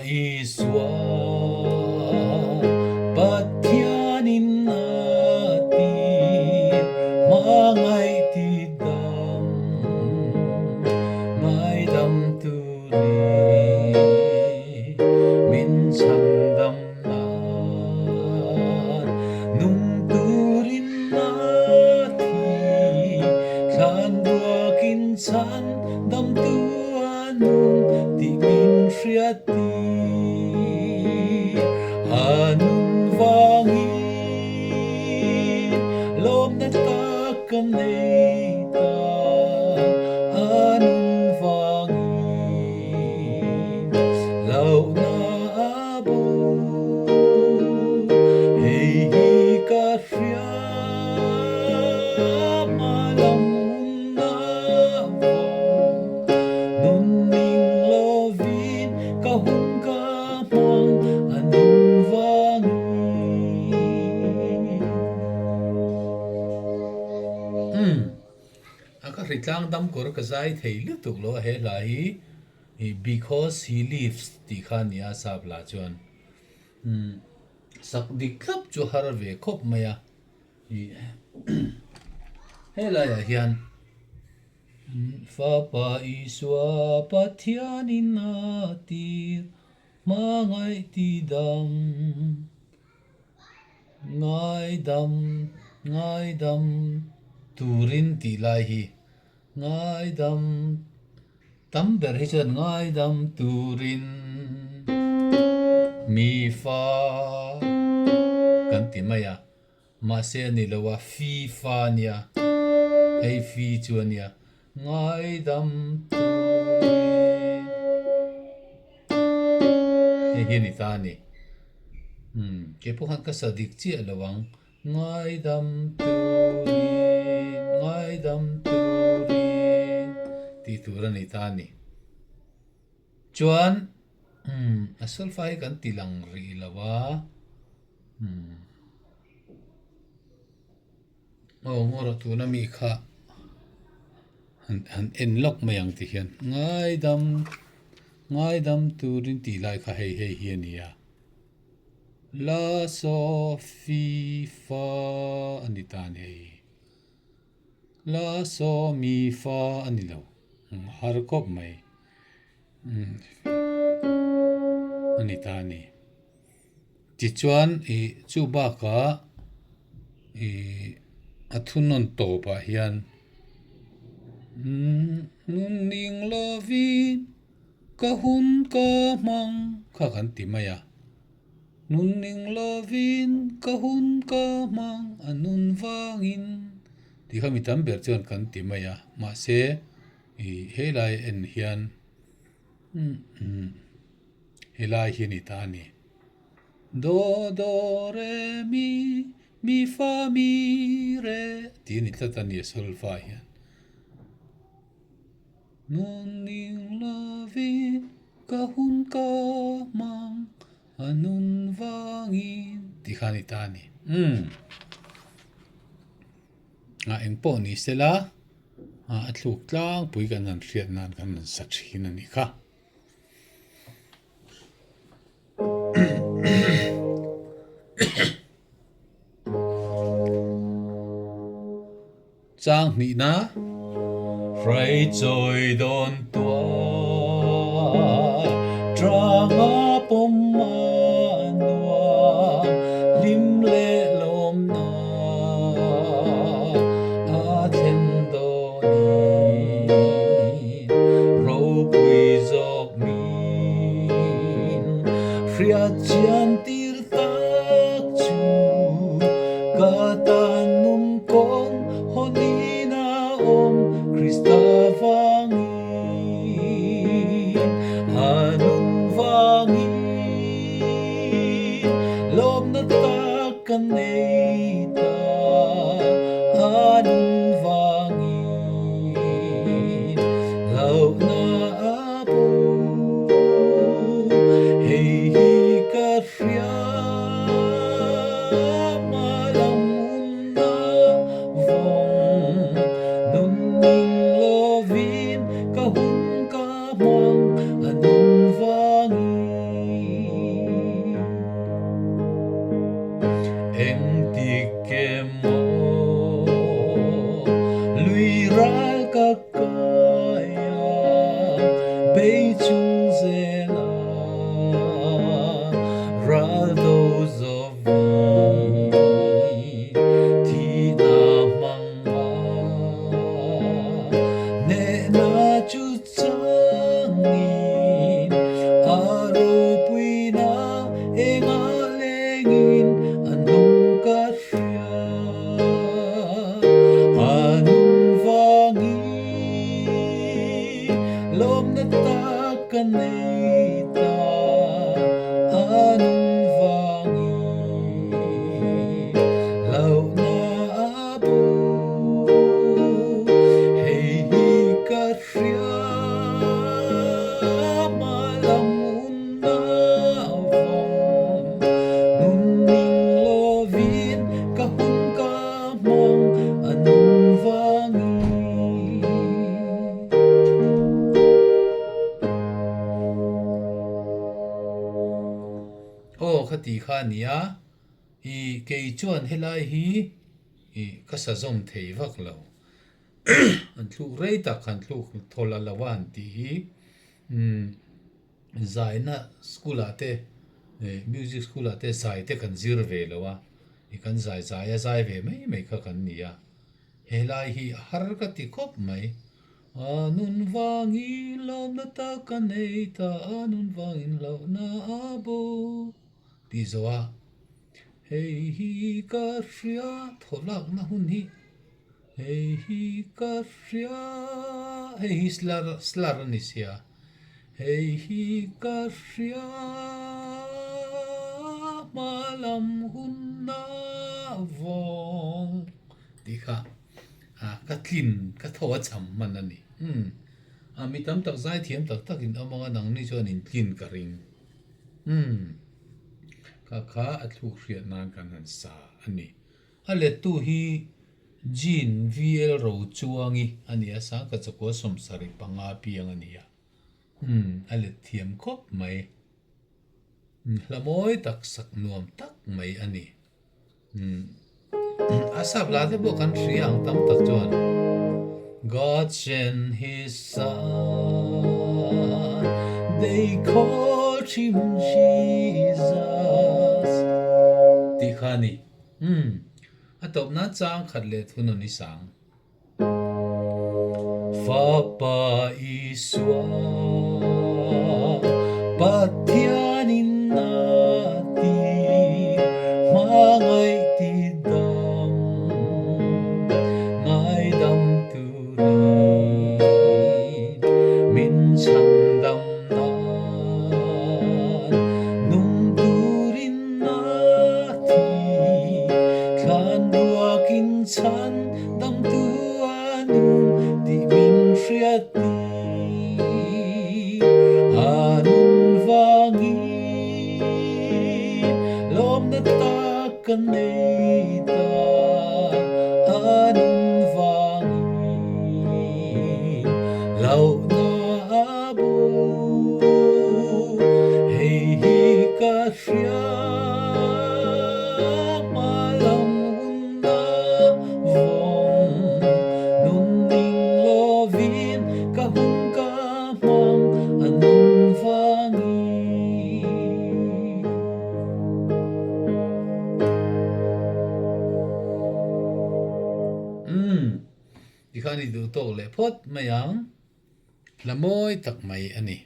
Isua Pathianin a tir hmangaih ti dam ngaidam turin min chhandam nan nung turin a thi thlan ruakin chhandam tu a nung tih min hriat tir. A nun vangin lawmna tak ka nei ta, a nun vangin hlauhna a bo. Hei hi ka hria hmalam hun a vawng. Nun ning lovin ka hun ka hmang a nung vangin. Umm, a ka hritlang dam kawr ka zai thei lutuk lo a he hla hi Because He Lives tih kha a ni a sap lah chuan umm sak dik thlap chu har ve khawp mai a helaiah hian. Fapa Isua Pathianin a tir hmangaih ti dam, ngaidam, ngaidam turin tih lai hi ngaidam tam ber hi chuan ngaidam turin mi fa kan ti mai a. Mahse a ni lo a, fi fa a nia, hei fi chu a nia, ngaidam turin hei hi a ni ta a ni. Umm, kei pawh khan ka sa dik chiah lo ang, ngaidam turin, ngaidam turin tih tur a ni ta a ni. Chuan, umm, a solfa hi kan ti lang rih lo a. Aw ngawrh tuna mi kha han han en lawk mai ang ti hian ngaidam ngaidam turin tih lai kha hei hei hi a ni a la saw fi fa a ni ta a ni hei la saw mi fa a ni lo har khawp mai a ni ta a ni. Tichuan ih chu bakah ih a thunawn tawpah hian nun ning lovin ka hun ka hmang kha kan ti mai a, nun ning lovin ka hun ka hmang a nun vangin tih kha mi tam ber chuan kan ti mai a mahse ih helai en hian umm. Helai hi a ni ta a ni. Do do re mi mi fa mi re tih a ni tlat a ni a solfa hian. Nun ning lovin ka hun ka hmang a nun vangin tih kha a ni ta a ni. Umm. A eng pawh ni sela a thluk tlangpui kan han hriat nan kan han sa thin a nih kha. Chang hnihna Hreichawi dawn tuar Ṭanga pawm a nuam Hlim leh lawmna a thlen dawnin. Ropui zawk min hriat chian tir tak chu ka tan nun kawn hawnin a awm Krista vangin a nun vangin lawmna tak ka nei ta a nun vangin. Hlauhna a pu, hei hi ka hria hmalam umna vawng nun ning lovin ka hun ka hmang a nun vangin. Lawmna tak ka nei ta a nun vangin hlauhna a bo. Hei hi ka hria hma lam unna vawng nun ning lovin ka hun ka hmang a nun vangin. Aw kha ti kha a nia, i kei chuan helai hi i ka sa zawm thei vak lo. An thluk rei tak han thluk thaw la lo a han tih hi umm zaina school ah te music school ah te zai te kan zir ve lo a, i kan zai zai a zai ve mai mai kha kan ni a. Helai hi a har ka ti khawp mai. A nun vangin lawmna tak ka nei ta, a nun vangin hlauhna a bo tih zawh a, hei hi ka hria thaw lakna hun hi, hei hi ka hria, hei hi slur slur a ni sia, hei hi ka hria hma lam hun a vawng. Tih kha ka tlin, ka tho a cham hman a ni. Umm, a mi tam tak zai thiam tak tak in awm ang a, nangni chuan in tlin ka ring. Umm, kha kha a thluk hriat nan kan han sa a ni. A lettu hi Jean VL Rochuangi a ni a, Sangkhat Chakua 75 piang a ni a. Umm, a let thiam khawp mai. Hla mawi tak sak nuam tak mai a ni. A sap la te pawh kan hria ang tam tak chuan God sent his son they called him Jesus tih kha a ni. Umm a tawp nan chang khat leh thu nawn i sang. Fapa Isua Pathianin a ti hmangaih ti dam ngaidam turin min chhandam nan nung turin a thi thlan ruakin chhan Damtu a nun tih min hriat tir a nun vangin lawmna tak ka nei ta a nun vangin hlauhna a bo hei hi ka hria hma lam hun Na vawng nun ning lovin ka hun ka hmang a nun vangin. Umm, tikhan i duh tawk leh phawt mai ang. Hla mawi tak mai a ni.